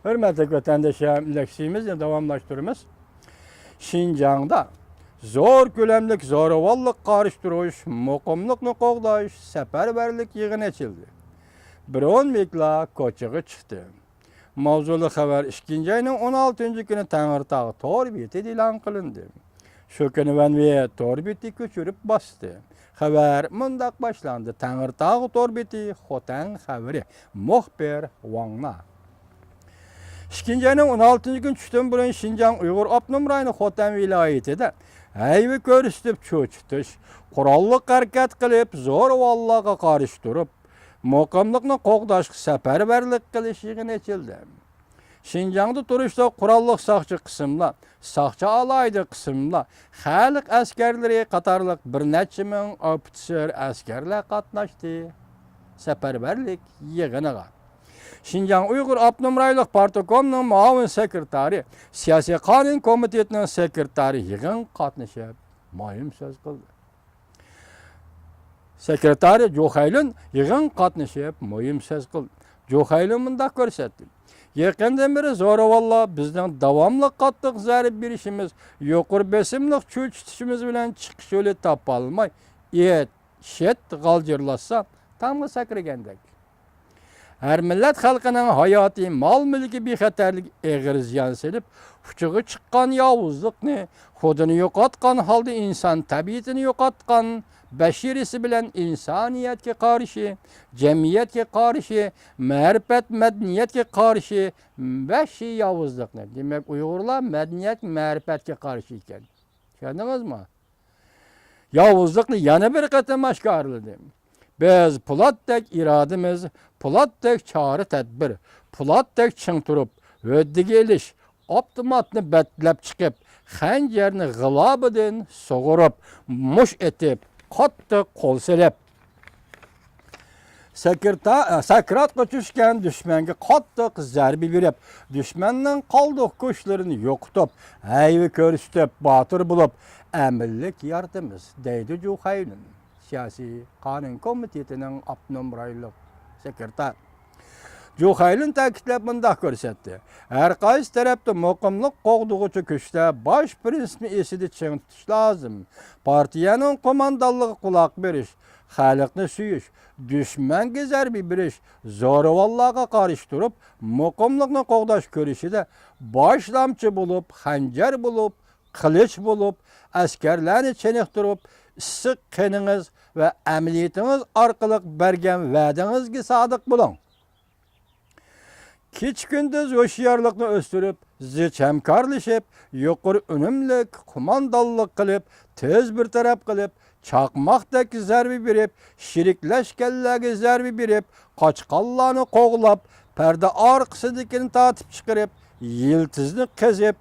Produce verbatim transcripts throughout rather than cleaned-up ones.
ھۆرمەتلىك ۋەتەنداشلار، لېكسىيىمىزنى داۋاملاشتۇرىمىز. شىنجاڭدا زور كۆلەملىك زورىۋاللىققا قارشى تۇرۇش، مۇقىملىقنى قوغداش سەپەرۋەرلىك يىغىنى ئېچىلدى. بىرونۋىكلار كوچىغا چىقتى. ماۋزۇلۇق خەۋەر ئىككىنچى ئاينىڭ ئون ئالتىنچى كۈنى تەڭرىتاغ تور بېتىدە ئېلان قىلىندى. شۇ كۈنى ۋەنۋې تور بېتى كۆچۈرۈپ باستى. خەۋەر مۇنداق باشلاندى: تەڭرىتاغ تور بېتى، خوتەن خەۋىرى، مۇخبىر ۋاڭنا. ئىككىنچى ئاينىڭ ئون ئالتىنچى كۈنى چۈشتىن بۇرۇن شىنجاڭ ئۇيغۇر ئاپتونوم رايونى خوتەن ۋىلايىتىدە ھەيۋە كۆرسىتىپ چۆچۈتۈش، قوراللىق ھەرىكەت قىلىپ زورىۋاللارغا قارشى تۇرۇپ، مۇقىملىقنى قوغداشقا سەپەرۋەرلىك قىلىش يىغىنى ئېچىلدى. شىنجاڭدا تۇرۇشلۇق قوراللىق ساقچى قىسىملار، ساقچى ئالاھىدە قىسىملار، خەلق ئەسكەرلىرى قاتارلىق بىر نەچچە مىڭ ئوفىتسېر ئەسكەرلەر قاتناشتى سەپەرۋەرلىك يىغىنىغا. شىنجاڭ ئۇيغۇر ئاپتونوم رايونلۇق پارتكومنىڭ مۇئاۋىن سېكرېتارى، سىياسىي قانۇن كومىتېتىنىڭ سېكرېتارى يىغىنغا قاتنىشىپ مۇھىم سۆز قىلدى. سېكرېتارى جۇ خەيلۈن يىغىنغا قاتنىشىپ مۇھىم سۆز قىلدى. جۇ خەيلۈن مۇنداق كۆرسەتتى: يېقىندىن بېرى زورىۋاللار بىزنىڭ داۋاملىق قاتتىق زەربە بېرىشىمىز، يۇقىرى بېسىملىق چۆچۈتۈشىمىز بىلەن چىقىش يولى تاپالماي، ئىت، شىت غالجىرلاشسا، تامغا سەكرىگەندەك. ھەر مىللەت خەلقىنىڭ ھاياتى، مال-مۈلكى بىخەتەرلىكى ئېغىر زىيان سېلىپ، ئۇچىغا چىققان ياۋۇزلۇقنى، خۇدىنى يوقاتقان ھالدا ئىنسان تەبىئىتىنى يوقاتقان بەشىرىسى بىلەن ئىنسانىيەتكە قارشى، جەمئىيەتكە قارشى، مەرىپەت، مەدەنىيەتكە قارشى ۋەھشىي ياۋۇزلۇقنى، دېمەك، ئۇيغۇرلار مەدەنىيەت، مەرىپەتكە قارشى ئىكەن. چۈشەندىڭىزمۇ؟ ياۋۇزلۇقنى يەنە بىر قېتىم ئاشكارىلىدى. بىز پولاتتەك ئىرادىمىز، پولاتتەك چارە-تەدبىر، پولاتتەك چىڭ تۇرۇپ، ھۆددىگە ئېلىش، ئاپتوماتنى بەتلەپ چىقىپ، خەنجەرنى غىلابىدىن سۇغۇرۇپ، مۇش ئېتىپ، قاتتىق قول سېلىپ، سەكرىتا-، سەكراتقا چۈشكەن دۈشمەنگە قاتتىق زەربە بېرىپ، دۈشمەننىڭ قالدۇق گۆشلىرىنى يوقىتىپ، ھەيۋە كۆرسىتىپ، باتۇر بولۇپ، ئەمىنلىك يارىتىمىز، دەيدۇ جۇ خەيلۈن، سىياسىي قانۇن كومىتېتىنىڭ ئاپتونوم رايونلۇق سېكرېتارى. جۇ خەيلۈن تەكىتلەپ مۇنداق كۆرسەتتى: ھەر قايسى تەرەپتە مۇقىملىق قوغدىغۇچى كۈچلەر باش پىرىنسىپنى ئېسىدە چىڭ تۇتۇش لازىم. پارتىيەنىڭ قوماندانلىقىغا قۇلاق بېرىش، خەلقنى سۆيۈش، دۈشمەنگە زەربە بېرىش، زورىۋاللارغا قارشى تۇرۇپ، مۇقىملىقنى قوغداش كۈرىشىدە باشلامچى بولۇپ، خەنجەر بولۇپ، قىلىچ بولۇپ، ئەسكەرلەرنى چېنىقتۇرۇپ، ئىسسىق قېنىڭىز ۋە ئەمەلىيىتىڭىز ئارقىلىق بەرگەن ۋەدىڭىزگە سادىق بولۇڭ. كېچە-كۈندۈز ھوشيارلىقنى ئۆستۈرۈپ، زىچ ھەمكارلىشىپ، يۇقىرى ئۈنۈملۈك قوماندانلىق قىلىپ، تېز بىر تەرەپ قىلىپ، چاقماقتەك زەربە بېرىپ، شېرىك لەشكەرلەرگە زەربە بېرىپ، قاچقانلارنى قوغلاپ، پەردە ئارقىسىدىكىنى تارتىپ چىقىرىپ، يىلتىزنى قېزىپ،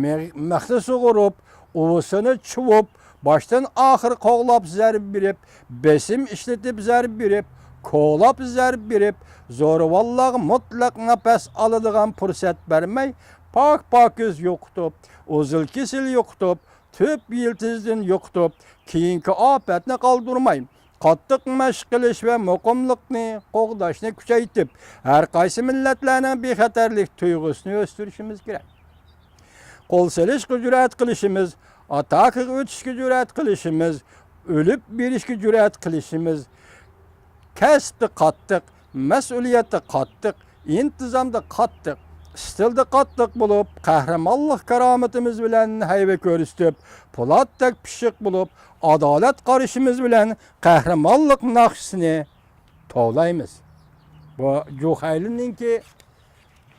مېغ-، مىخنى سۇغۇرۇپ، ئۇۋىسىنى چۇۋۇپ، باشتىن ئاخىر قوغلاپ زەربە بېرىپ، بېسىم ئىشلىتىپ زەربە بېرىپ، كولاپ زەربە بېرىپ، زورىۋاللارغا مۇتلەق نەپەس ئالىدىغان پۇرسەت بەرمەي، پاك-پاكىز يوقىتىپ، ئۇزۇل-كېسىل يوقىتىپ، تۈپ يىلتىزدىن يوقىتىپ، كېيىنكى ئاپەتنى قالدۇرماي، قاتتىق مەشىق قىلىش ۋە مۇقىملىقنى قوغداشنى كۈچەيتىپ، ھەر قايسى مىللەتلەرنىڭ بىخەتەرلىك تۇيغۇسىنى ئۆستۈرۈشىمىز كېرەك. قول سېلىشقا جۈرئەت قىلىشىمىز، ئاتاكىغا ئۆتۈشكە جۈرئەت قىلىشىمىز، ئۆلۈپ بېرىشكە جۈرئەت قىلىشىمىز، كەسىپتە قاتتىق، مەسئۇلىيەتتە قاتتىق، ئىنتىزامدا قاتتىق، ئىستىلدا قاتتىق بولۇپ، قەھرىمانلىق كارامىتىمىز بىلەن ھەيۋە كۆرسىتىپ، پولاتتەك پىششىق بولۇپ، ئادالەت قارىشىمىز بىلەن قەھرىمانلىق ناخشىسىنى توۋلايمىز. بۇ جۇ خەيلىننىڭكى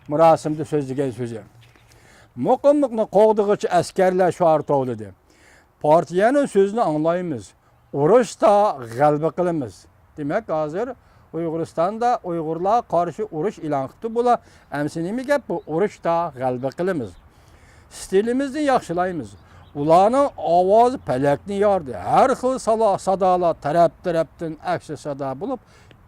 مۇراسىمدا سۆزلىگەن سۆزى. مۇقىملىقنى قوغدىغۇچى ئەسكەرلەر شوئار توۋلىدى. پارتىيەنىڭ سۆزىنى ئاڭلايمىز. ئۇرۇشتا غەلىبە قىلىمىز. دېمەك، ھازىر ئۇيغۇرىستاندا ئۇيغۇرلارغا قارشى ئۇرۇش ئېلان قىپتۇ بۇلار. ئەمسە نېمە گەپ بۇ؟ ئۇرۇشتا غەلىبە قىلىمىز. ئىستىلىمىزنى ياخشىلايمىز. ئۇلارنىڭ ئاۋازى پەلەكنى ياردى. ھەر خىل سالا-، سادالار تەرەپ-تەرەپتىن ئەكسى سادا بولۇپ،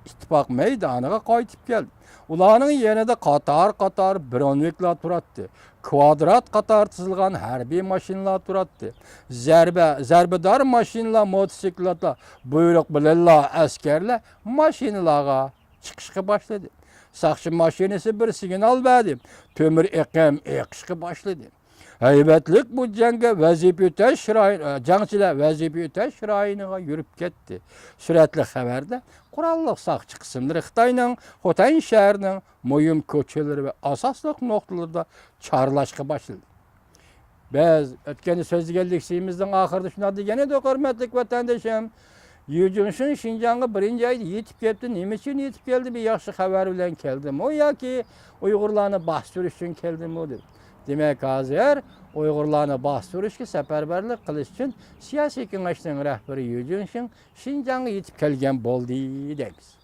ئىتتىپاق مەيدانىغا قايتىپ كەلدى. ئۇلارنىڭ يېنىدا قاتار-قاتار برونېۋىكلار تۇراتتى. كۋادرات قاتار تىزىلغان ھەربىي ماشىنىلار تۇراتتى. زەربە، زەربىدار ماشىنىلار، موتوسىكلاتلار، بۇيرۇق بىلەنلا ئەسكەرلەر ماشىنىلارغا چىقىشقا باشلىدى. ساقچى ماشىنىسى بىر سىگنال بەردى. تۆمۈر ئېقىم ئېقىشقا باشلىدى. ھەيۋەتلىك بۇ جەڭگە ۋەزىپە ئۆتەش رايون، جەڭچىلەر ۋەزىپە ئۆتەش رايونىغا يۈرۈپ كەتتى. سۈرەتلىك خەۋەردە قوراللىق ساقچى قىسىملىرى خىتاينىڭ خوتەن شەھىرىنىڭ مۇھىم كوچىلىرى ۋە ئاساسلىق نۇقتىلىرىدا چارلاشقا باشلىدى. بىز ئۆتكەندە سۆزلىگەن لېكسىيىمىزنىڭ ئاخىرىدا شۇنداق دېگەن ئىدۇق، ھۆرمەتلىك ۋەتەندىشىم. يۈ جىڭشىن شىنجاڭغا بىرىنچى ئايدا يېتىپ كەپتۇ. نېمە ئۈچۈن يېتىپ كەلدى؟ بىر ياخشى خەۋەر بىلەن كەلدىمۇ ياكى ئۇيغۇرلارنى باستۇرۇش ئۈچۈن كەلدىمۇ؟ دېدى. دېمەك، ھازىر ئۇيغۇرلارنى باستۇرۇشقا سەپەربەرلىك قىلىش ئۈچۈن سىياسىي كېڭەشنىڭ رەھبىرى يۈ جىڭشىن شىنجاڭغا يېتىپ كەلگەن بولدى دەيمىز.